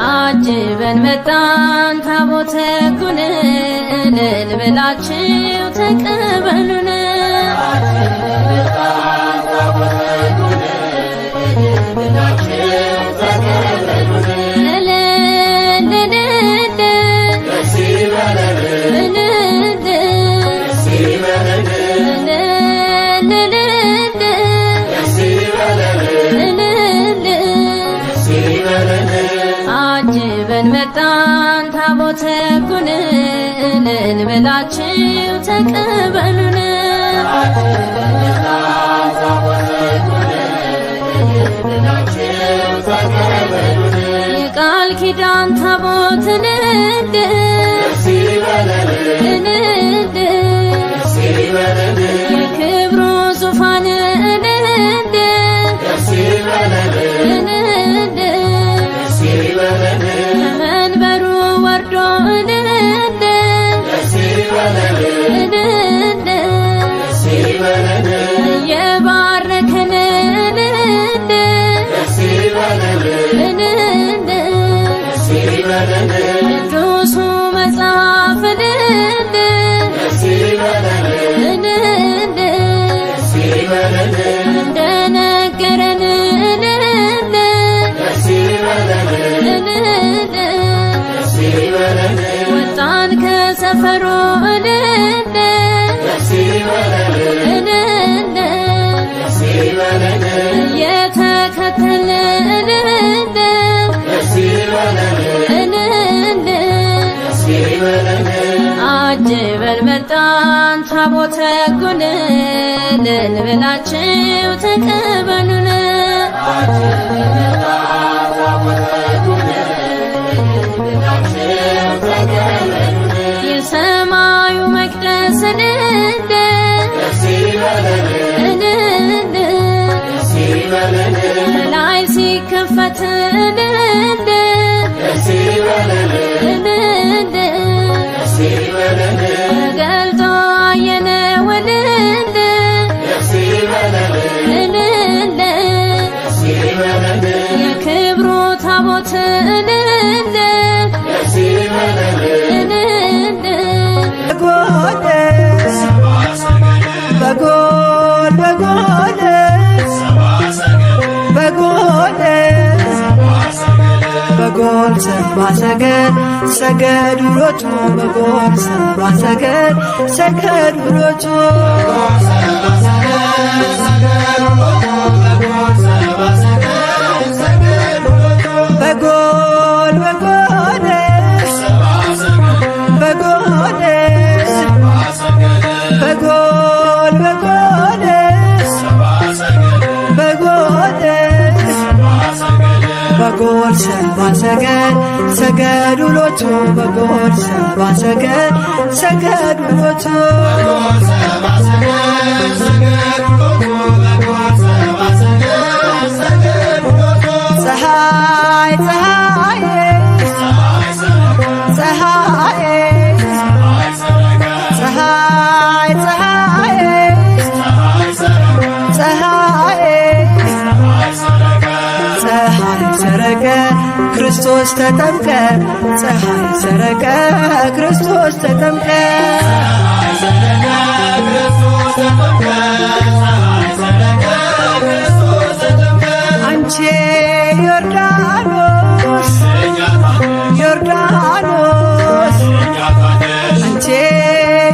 አጅበን መጣን ታቦተ ጉን እልል ብላችሁ ተቀበሉን። እልል እልል እልል እልል እልል አጅበን መጣን ታቦተ ጉን እልል ብላችሁ ተቀበሉን። የቃል ኪዳን ታቦት እልል እልል የክብሩ ዙፋን እልል እልል ከመንበሩ ወርዶ እልል እልል እየባረከን እልል እልል ቅዱሱ መጽሐፍ እልል እልል እንደነገረን እልል እልል ወጣን ከሰፈሩ እልል እልል እየተከተልን እልል እልል አጅበን መጣን ታቦተ ጉን እልል ብላችሁ ተቀበሉን። የሰማዩ መቅደስ እልል እልል ከላይ ሲከፈት እልል እልል ተገልጦ አየነው እልል እልል የክብሩ ታቦት እልል እልል በጎል በጎል በጎል በጎል ሰባ ሰገድ ሰገዱ ሎቱ በጎል ሰባ ሰገድ ሰገዱ ሎቱ በጎል በጎል በጎል በጎል በጎል በጎል በጎል ሰባ ሰገድ ሰገዱ ሎቱ በጎል ሰባ ሰገድ ሰገዱ ሎቱ ፀሐይ ፀሐይ ፀሐይ ፀሐይ ፀሐይ ፀሐይ ፀሐይ ሰረቀ ክርስቶስ ተጠምቀ ፀሐይ ሰረቀ ክርስቶስ ተጠምቀ አንቺ ዮርዳኖስ ዮርዳኖስ አንቺ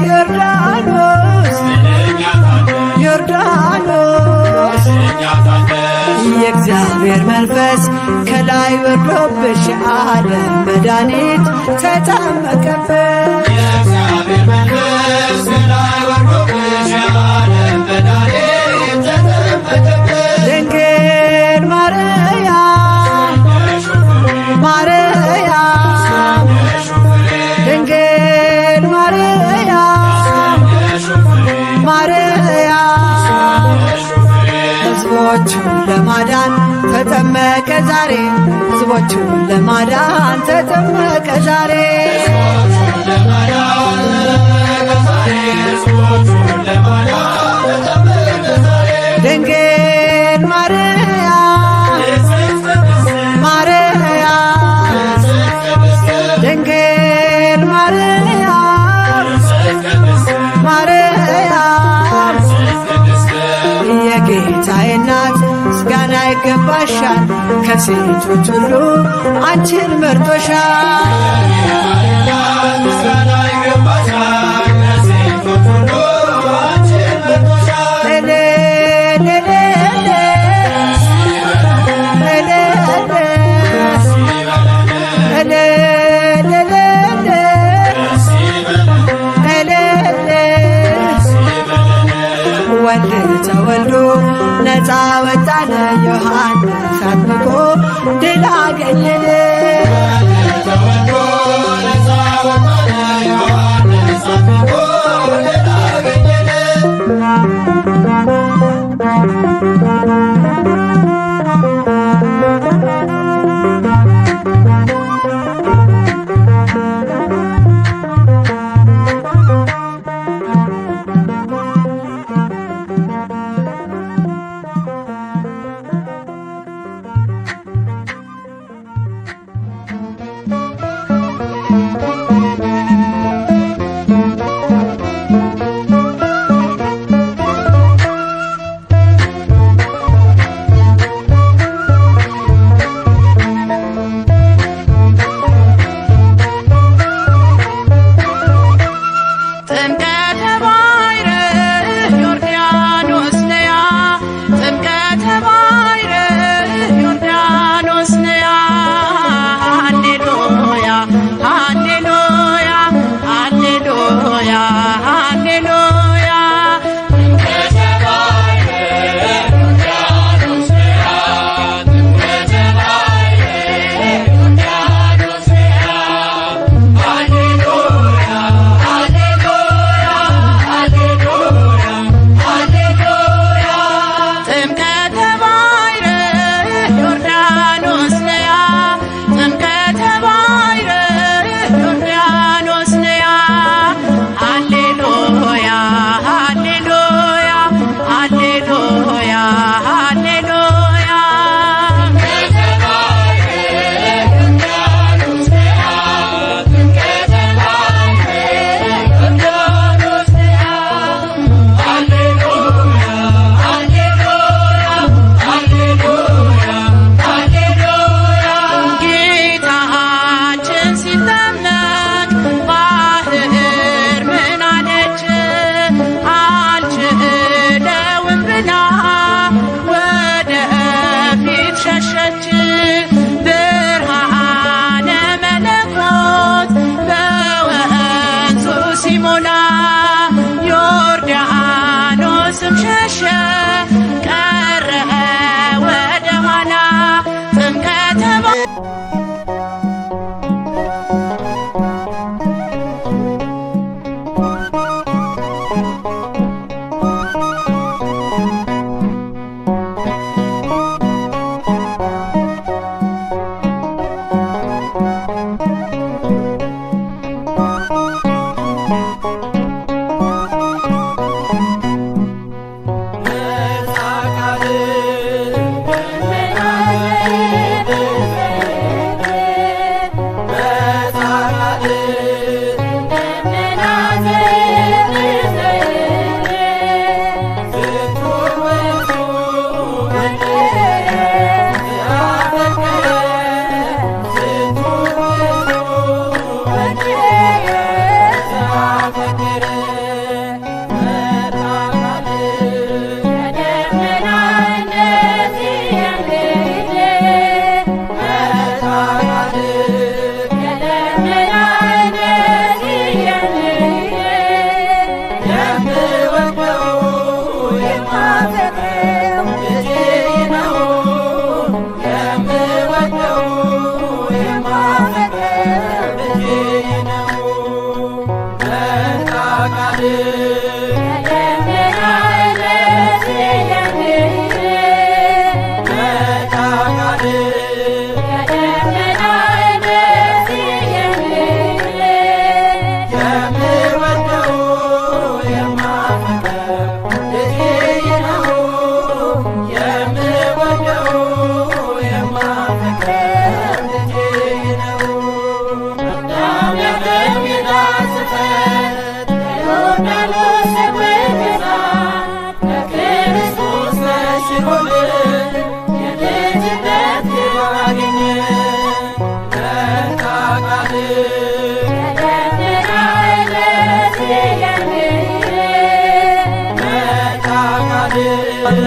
ዮርዳኖስ ዮርዳኖስ የእግዚአብሔር መንፈስ ከላይ ወርዶብሽ የዓለም መድኃኒት ተጠመቀብሽ። ድንግል ማርያም ማርያም ሕዝቦቹን ለማዳን ተጠመቀ ዛሬ፣ ሕዝቦቹን ለማዳን ተጠመቀ ዛሬ። ድንግል ማርያም ማርያም፣ ድንግል ማርያም ማርያም፣ የጌታዬ እናት ምስጋና ይገባሻል፣ ከሴቶች ሁሉ አንቺን መርጦሻል። እልል እልል እልል እልል እልል እልል። ወልድ ተወልዶ ነፃ ወጣነ፣ ዮሐንስ አጥምቆ ድል አገኘን።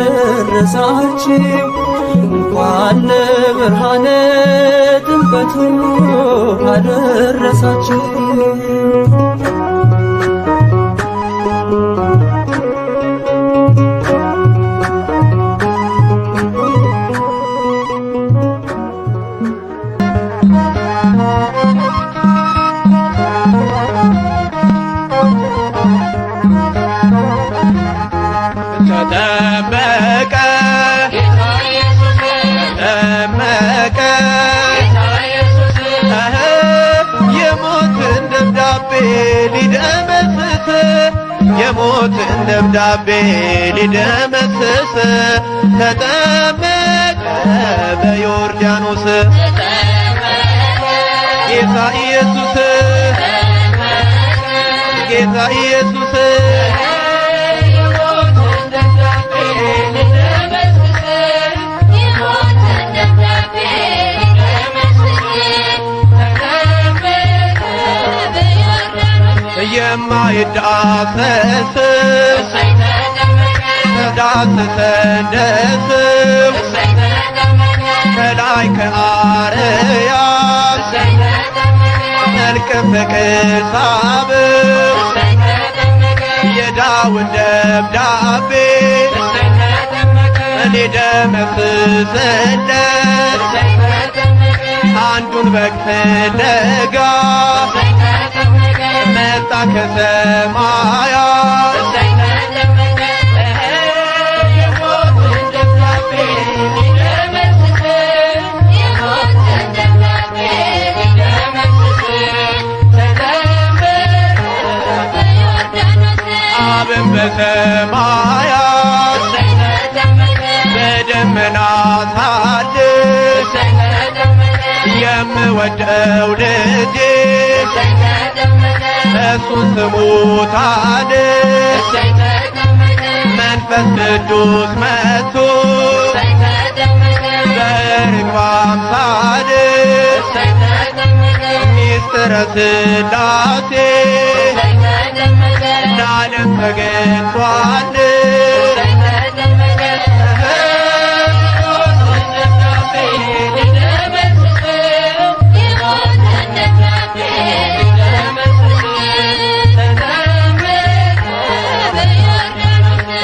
አደረሳችሁ እንኳን ለብርሃነ ጥምቀቱ አደረሳችሁ። ተጠመቀ ተጠመቀ የሞትን ደብዳቤ ሊደመስስ፣ የሞትን ደብዳቤ ሊደመስስ ተጠመቀ በዮርዳኖስ ጌታ ኢየሱስ፣ ጌታ ኢየሱስ። የማይዳሰስ ተዳሰሰ እንደስም ከላይ ከአርያም መልክ ፍቅር ሳብው የዳውን ደብዳቤ እኔ ደመስስለት አንዱን በግ ፍለጋ መጣ ከሰማያት። አብን በሰማያት በደመና ሳድር የምወደው ልጄ እሱን ስሙት አለ። መንፈስ ቅዱስ መጥቶ በርግብ አምሳል ሚስጥረ ሥላሴ ለዓለም ተገልጿል።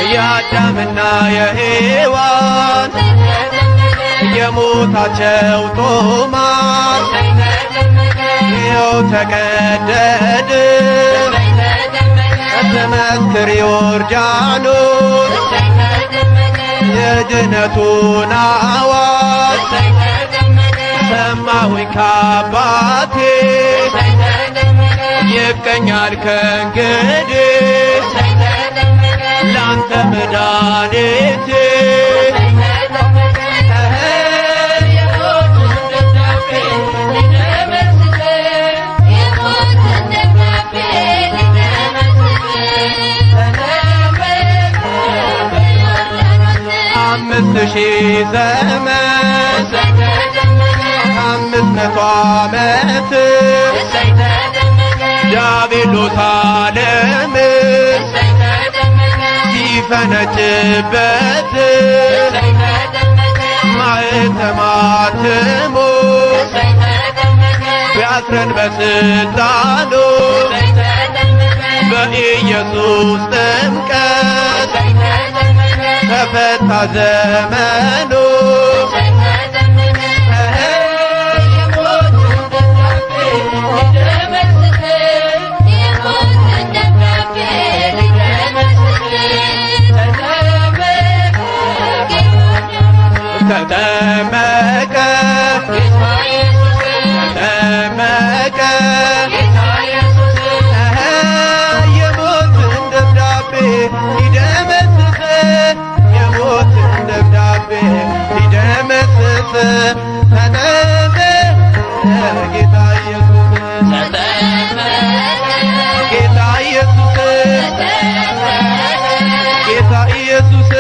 የአዳምና የሔዋን የሞታቸው ጦማር ይኸው ተቀደደ። ትመስክር ዮርዳኖስ የድነቱን አዋጅ ሰማሁኝ ካባቴ ይብቀኛል ከእንግዲህ ላንተ መድኃኒቴ። 5000 ዘመን 500 ዓመት ዲያብሎስ ዓለምን ሲፈነጭበት ማኅተማትሞ ቢያስረን በስልጣኑ በኢየሱስ ጥምቀት ተፈታ ዘመኑ። ተጠመቀ ተጠመቀ የሞትን ደብዳቤ ሊደመስስ፣ የሞትን ደብዳቤ ሊደመስስ ተጠመቀ ጌታ ኢየሱስ፣ ጌታ ኢየሱስ፣ ጌታ ኢየሱስ።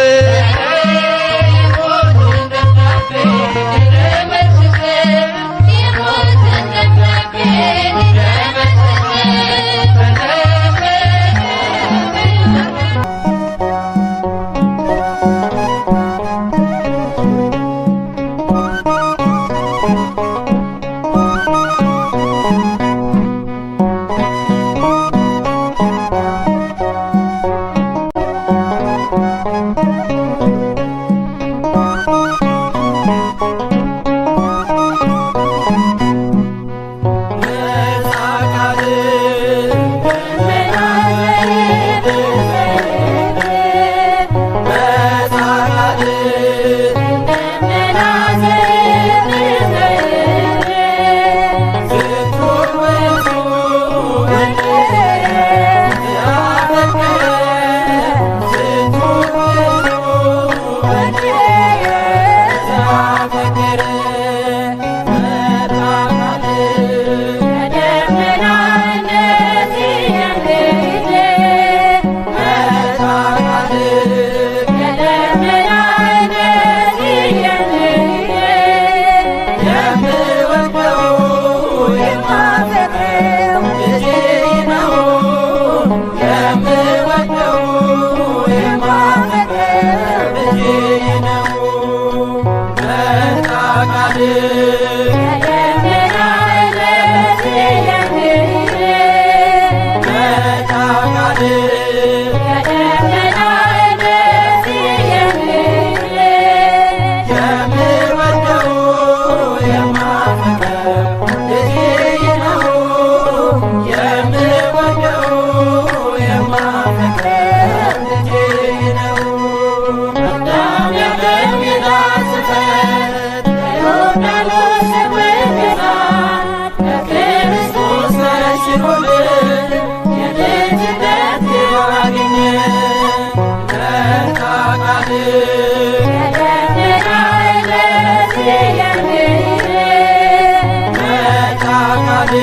ቃል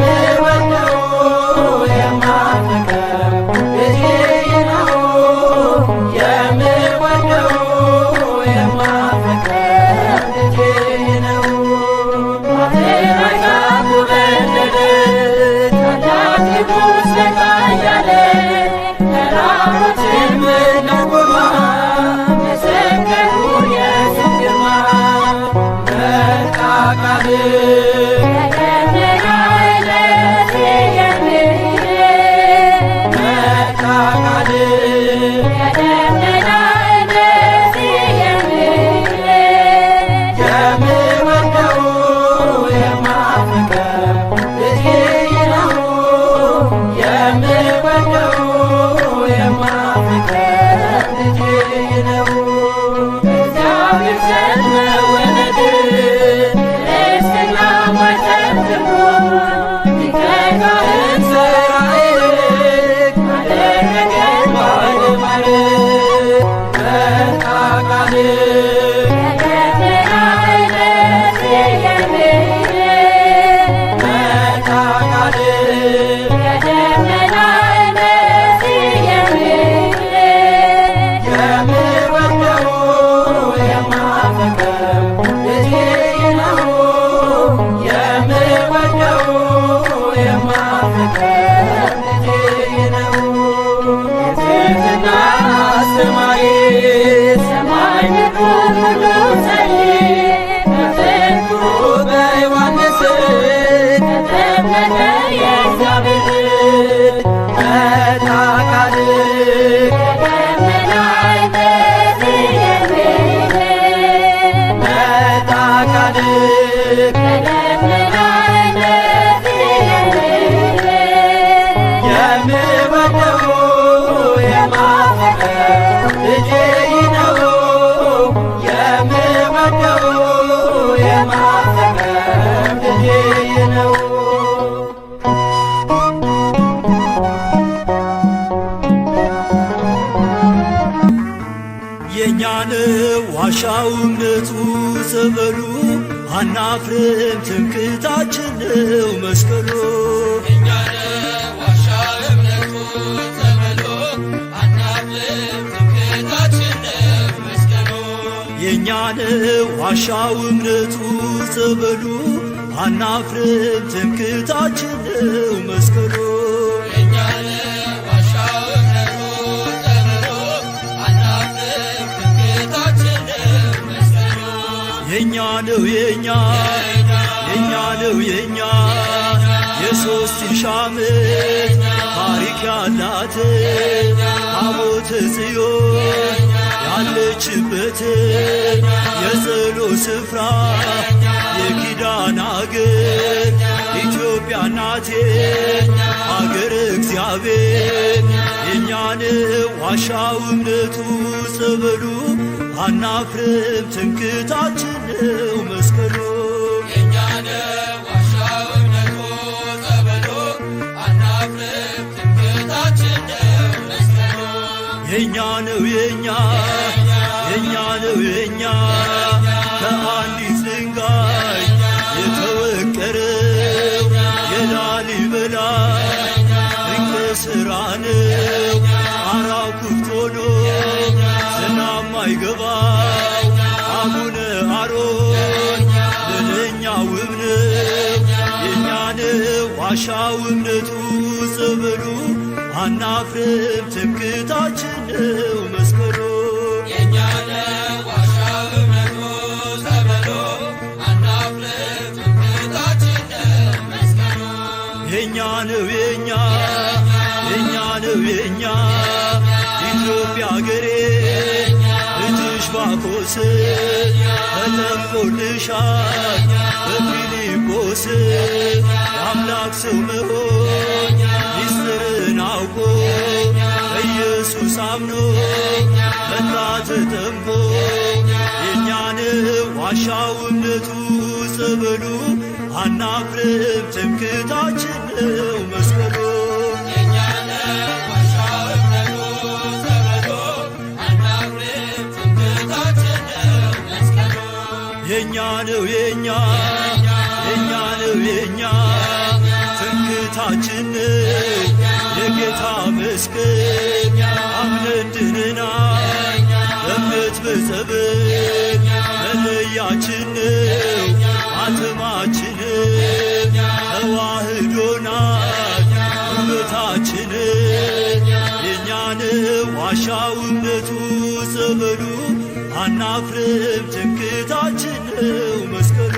የምወደው የማፈቅረው ልጄ ነው። የምወደው የማፈቅረው ልጄ ነው። የምወደው የማፈቅረው ልጄ ነው። የምወደው የማፈቅረው ልጄ ነው። እግዚአብሔር ዘንድ መወለድ ካህን ሠራኤል አደረገን ባለሟል። መጣ ቃል መጣ ቃል የምወደው የማፈቅረው ልጄ ነው። የምወደው የማፈቅረው ልጄ ነው። የትህትና አስተማሪ በዮሐንስ የእግዚአብሔር ልጅ መጣ ቃል መጣ ቃል የምወደው የማፈቅረው ልጄ ነው። የምወደው የማፈቅረው ልጄ ነው። የእኛን ዋሻው እምነቱ ጸበሉ አናፍርም ትምክህታችን ነው መስቀሉ። የእኛን ዋሻው እምነቱ ጸበሉ አናፍርም ትምክህታችን ነው መስቀሉ። የኛ ነው የኛ የኛ ነው የኛ የ3000 ዓመት ታሪክ ያላት ታቦተ ጽዮን ያለችበት የጸሎት ስፍራ የኪዳን አገር ኢትዮጵያ ናቴ አገር እግዚአብሔር የእኛን ዋሻው እምነቱ ጸበሉ አናፍርም ትምክህታችን ነው መስቀሉ። የኛ ነው የኛ የኛ ነው የኛ ከአንዲት ድንጋይ የተወቀረው የላሊበላ ድንቅ ሥራ ነው። ጣራው ክፍት ሆኖ ዝናብ ማይገባው አቡነ አሮን ምንኛ ውብ ነው። የእኛ ነው ዋሻው እምነቱ ጸበሉ አናፍርም ትምክህታችን ነው መስቀሉ። የኛ ነው የኛ የኛ ነው የኛ ኢትዮጵያ አገሬ ልጅሽ ባኮስ ተጠምቆልሻል በፊልጶስ የአምላክ ሰው መሆን ሚስጥርን አውቆ ኢየሱስ አምኖ መጣ ተጠምቆ የእኛን ዋሻው እምነቱ ጸበሉ አናፍርም ትምክህታችን ነው መስቀሉ። የኛ ነው የኛ የኛ ነው የኛ ትምክህታችን ነው የጌታ መስቀል አምነን ድነናል በእምነት በጸበል መለያችን ነው ማተማችን ተዋህዶናል ውበታችን የኛ ነው ዋሻው እምነቱ ጸበሉ አናፍርም ትምክህታችን ነው መስቀሉ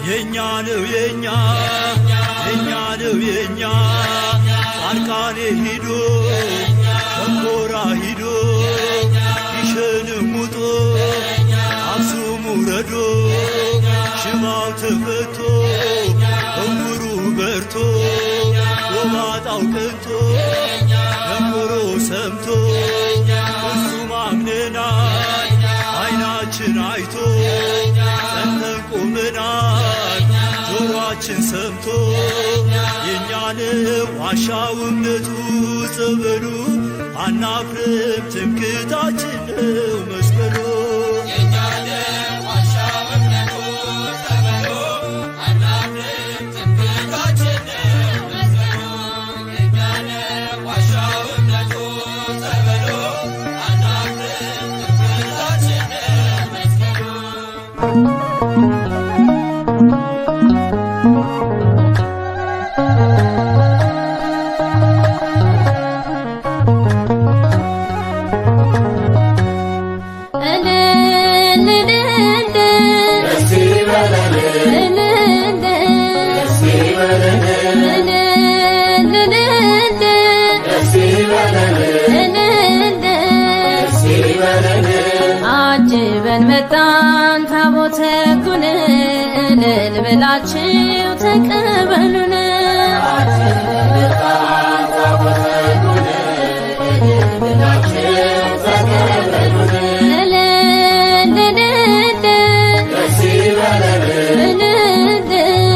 የኛ ነው የኛ የኛ ነው የኛ ጻድቃኔ ሂዶ ሸንኮራ ሂዶ ግሸንም ውጦ አክሱም ውረዶ ሽባው ተፈቶ እውሩ በርቶ ጎባጣው ቀንቶ ደንቆሮ ሰምቶ እሱም አምነናል አይናችን አይቶ ጸንተን ቆመናል ጆሮአችን ሰምቶ የኛ ነው ዋሻው እምነቱ ጸበሉ አናፍርም ትምክህታችን ነው መስቀሉ እልል እልል እልል እልል እልል አጅበን መጣን ታቦተ ጉን እልል ብላችሁ ተቀበሉን። እልል እልል እልል እልል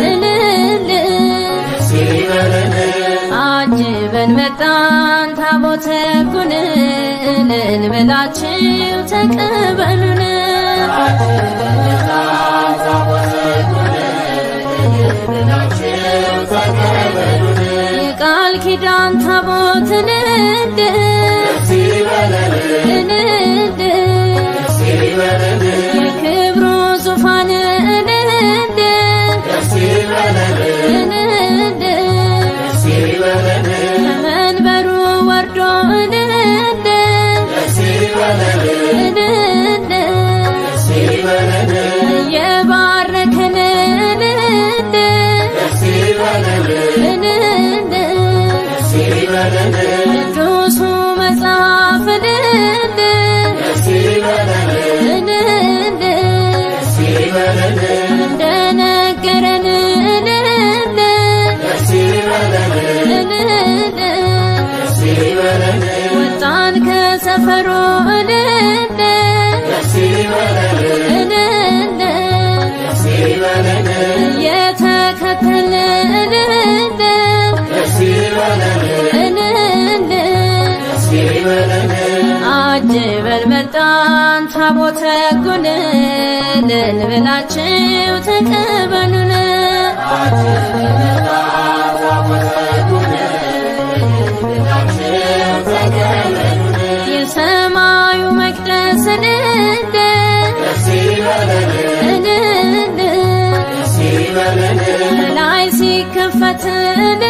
እልል አጅበን መጣን ታቦተ ጉን እልል ብላችሁ ተቀበሉን። የቃል ኪዳን ታቦት እልል እልል የክብሩ ዙፋን እልል እልል ከመንበሩ ወርዶ እልል እልል እየባረከን እልል እልል ቅዱሱ መጽሐፍ እልል እልል እንደነገረን እልል እልል ወጣን ከሰፈሩ እልል እልል እየተከተልን እልል እልል አጅበን መጣን ታቦተ ጉን እልል ብላችሁ ተቀበሉን። የሰማዩ መቅደስ እልል እልል ከላይ ሲከፈት እልል